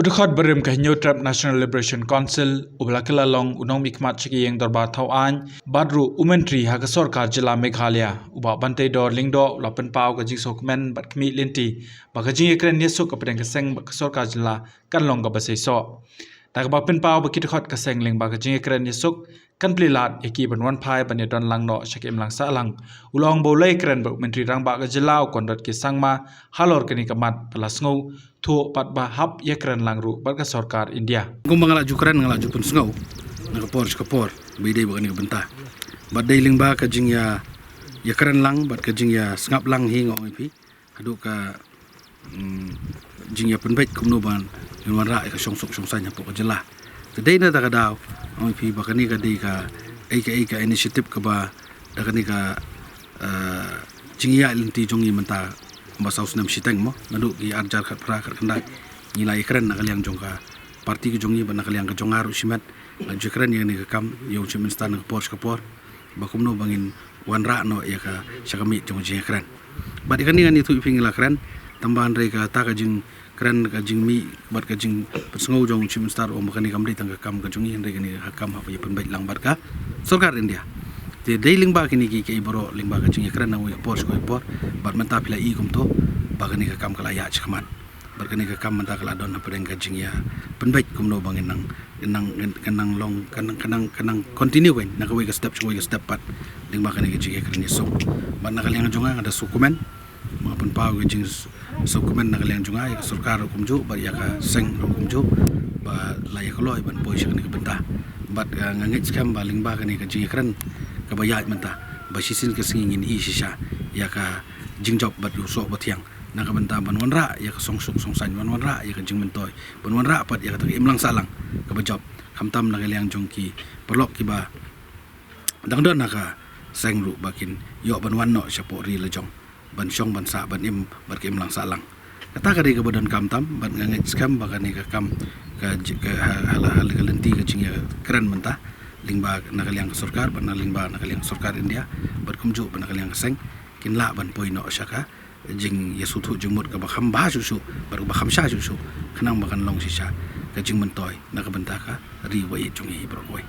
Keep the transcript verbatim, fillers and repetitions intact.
U dkhot barim ka Hynñiewtrep National Liberation Council, uba la kylla long u nongmihkhmat sha ka ïing dorbar thaw aiñ bad ruh u myntri ha ka sorkar jylla Meghalaya, u Bah Banteidor Lyngdoh, u la pynpaw ka jingsngewkmen bad khmih lynti ba ka jingïakren ïasuk hapdeng ka seng bad ka sorkar jylla kan long kaba seisoh. Da kaba pynpaw ba ki dkhot ka seng lyngba ka jingïakren ïasuk kan plie lad ïa ki ban wan phai ban ïadon lang noh sha ka imlang sahlang, u la ong ba u la ïakren bad u Myntri Rangbah ka jylla, u Conrad K Sangma, halor kane ka mat, ba la sngewthuh pat ba hap ïakren lang ruh bad ka sorkar India. Kumba nga la ju kren, nga la ju pynsngew na ka por sha ka por ba ïadei bad kane ka bynta. Bad dei lyngba ka jingïa, ïakren lang bad ka jingïasngap lang hi, nga ong ïa phi, haduh ka, mm, jingïapynbeit kumno ban ngin wanrah ïa ka shongsuk shongsaiñ hapoh ka jylla. Te dei na kata ka daw, ong ïa phi, ba kane ka dei ka, ei ka, ei ka initiative kaba da kane ka, eh, jingïaid lynti jong ngi mynta kumba saw snem shiteng mo, naduh ki ar hajar khatphra khatkhyndai, ngi la ïakren na ka liang jong ka party ka jong ngi bad na ka liang ka jong nga ruh shimet, la ju ïakren ïa kane ka kam ïa u Chief Minister na ka por sha ka por, ba kumno ba ngin wanrah noh ïa ka sha ka miej jong ka jingïakren. Bad ïa kane ngan ïathuh ïa phi, ngi la kren, tang ba hynrei kata ka jingkren, ka jingmih bad ka jingpynsngew jong u Chief Minister, u ong ba kane kam dei tang ka kam ka jong ngi, hynrei kane ka kam hap ïapynbeit lang bad ka sorkar India. Te dei lyngba kine ki, kiei baroh, lyngba ka jingïakren na kawei ka por sha kawei ka por, bad mynta phi la i kumto ba kane ka kam ka la ïaid shakhmat. Bad kane ka kam mynta ka la don hapdeng ka jingïapynbeit kumno ba ngin nang, ngin nang, ngin, ngin nang long, ngin nang, ngin nang, ngin nang continue wei na kawei ka step sha kawei ka step pat lyngba kane ka jingïakren ïasuk. Bad na ka liang jong nga, nga da sngewkmen, nga pynpaw ka jingsngewkmen na ka liang jong nga ïa ka sorkar ruh kumjuh bad ïa ka seng ruh kumjuh, ba la ïa kloi ban poi sha kane ka bynta. Bad, eh, nga ngeit skhem ba lyngba kane ka jingïakren kaba ïaid mynta, ba shisien ka sngi ngin ïohi shisha ïa ka jingjop bad ïa u soh ba thiang na ka bynta ban wanrah ïa ka shongsuk shongsaiñ, ban wanrah ïa ka jingmyntoi, ban wanrah pat ïa kata ka imlang sahlang kaba jop, khamtam na ka liang jong ki paralok kiba dang don ha ka seng ruh, ba kin ïoh ban wan noh shapoh ri lajong, ban shong ban sah ban im bad ka imlang sahlang. Kata ka dei kaba donkam tam, bad nga ngeit skhem ba kane ka kam ka ji-, ka ha, ha la, ha la ka lynti ka jingïakren mynta, lyngba na ka liang ka sorkar bad na lyngba na ka liang ka sorkar India, bad kumjuh bad na ka liang ka seng, kin lah ban poi noh sha ka jingïasngewthuh jingmut kaba kham bha shuh shuh bad kaba kham sha shuh shuh, khnang ba kan long shisha ka jingmyntoi na ka bynta ka ri baieit jong ngi baroh kawei.